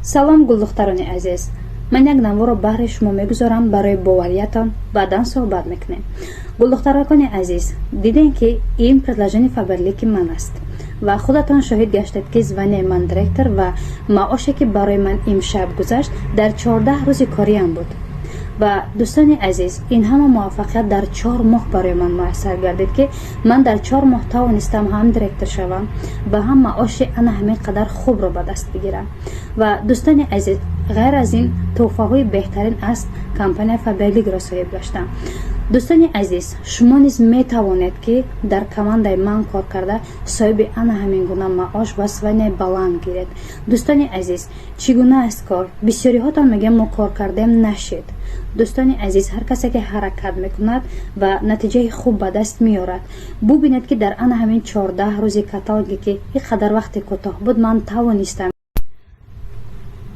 Салом, гулдухтарони азиз! Ман як наворо баҳри шумо мегузорам барои бовариятон, баъдан суҳбат мекунем. Гулдухтаракони азиз, дидем, ки ин предложение Фаберлики ман аст ва худатон шоҳид гаштед, ки звание и ман директор ва маоше, ки барои ман имшаб гузашт, дар 14 рӯзи кориам буд. Ва, дӯстони азиз, ин ҳама муваффақият дар 4 моҳ барои ман муяссар гардид, ки ман дар 4 моҳ тавонистам ҳам директор шавам ва ҳам маоши ана ҳамин қадар хубро ба даст бигирам. Ва, дӯстони азиз, ғайр аз ин, тӯҳфаҳои беҳтарин аз компания Фаберликро соҳиб гаштам. Дӯстони азиз, шумо низ метавонед, ки дар командаи ман кор карда, соҳиби ана ҳамин гуна маош ва звание баланд гиред. Дӯстони азиз, чӣ гуна аст кор? Бисёриҳотон мегӯянд: «Мо кор кардем, нашед». Дӯстони азиз, ҳар касе ки ҳаракат мекунад ва натиҷаи хуб ба даст меорад. Бубинед, ки дар ана ҳамин 14 рӯзи каталоге, ки ин қадар вақти кӯтоҳ буд, ман тавонистам.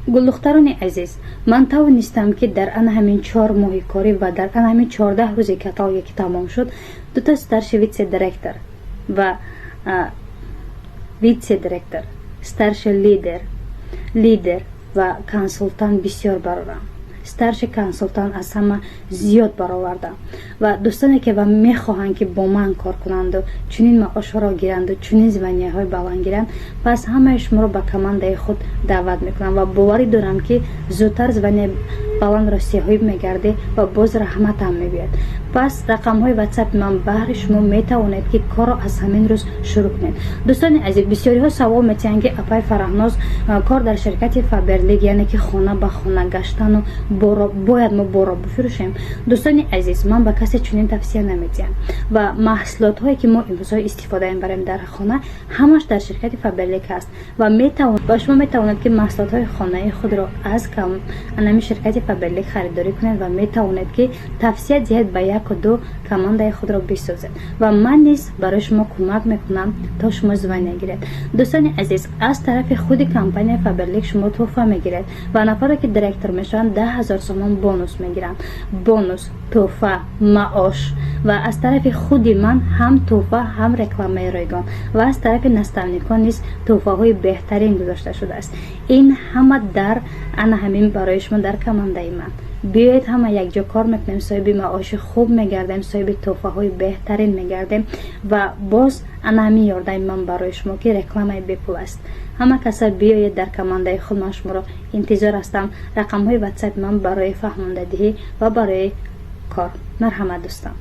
Гулдухтарони азиз, ман тавонистам, ки дар ана ҳамин 4 моҳи корӣ ва дар ана ҳамин 14 рӯзи каталоге, ки тамом шуд, дута старший вице директор ва вице директор, старший лидер, лидер ва консултант бисёр барорам, старший консултант аз ҳама зиёд баровардам. Ва дӯстоне, ки ва мехоҳанд, ки бо ман кор кунанду чунин маошҳоро гиранду чунин звания ҳои баланд гиранд, пас ҳамаи шуморо ба командаи худ даъват мекунам ва боварӣ дорам, ки зудтар звания и баландро соҳиб мегардӣ ва боз раҳматам мегӯяд. Пас рақамҳои Ватсапи ман баҳри шумо, метавонед, ки корро аз ҳамин рӯз шурӯъ кунед. Дӯстони азиз, бисёриҳо савол метиҳанд, ки: «Апай Фараҳноз, кор дар ширкати Фаберлик, яъне ки хона ба хона гаштану боро, бояд мо боро бифурӯшем?» Дӯстони азиз, ман ба касе чунин тавсия наметиҳам. Ва маҳсулотҳое, ки мо имрӯзҳо истифода мебарем дар хона, ҳамаш дар ширкати Фаберлик ҳаст ва шумо метавонед, ки маҳсулотҳои хонаи худро аз анами ширкати Фаберлик харидорӣ кунед ва метавонед, ки тавсия диҳед, ба яку ду командаи худро бисозед ва ман низ барои шумо кӯмак мекунам, то шумо звания гиред. Дӯстони азиз, аз тарафи худи компания Фаберлик шумо тӯҳфа мегиред ва нафаре, ки директор мешаванд, 10 000 сомон бонус мегиранд. Бонус, тӯҳфа, маош ва аз тарафи худи ман ҳам тӯҳфа, ҳам рекламаи ройгон ва аз тарафи наставник он низ тӯҳфаҳои беҳтарин гузошта шудааст. Ин ҳама дар ана ҳамин барои шумо дар командаи ман. Биёед, ҳама якҷо кор мекунем, соҳиби маоши хуб мегардем, соҳиби тӯҳфаҳои беҳтарин мегардем. Ва боз ана ҳамин ёрдами ман барои шумо, ки рекламаи бепул аст. Ҳама каса биёед дар командаи худ, ман шуморо интизор ҳастам. Рақамҳои Ватсапи ман барои фаҳмондадиҳӣ ва барои кор. Марҳамат, дӯстон.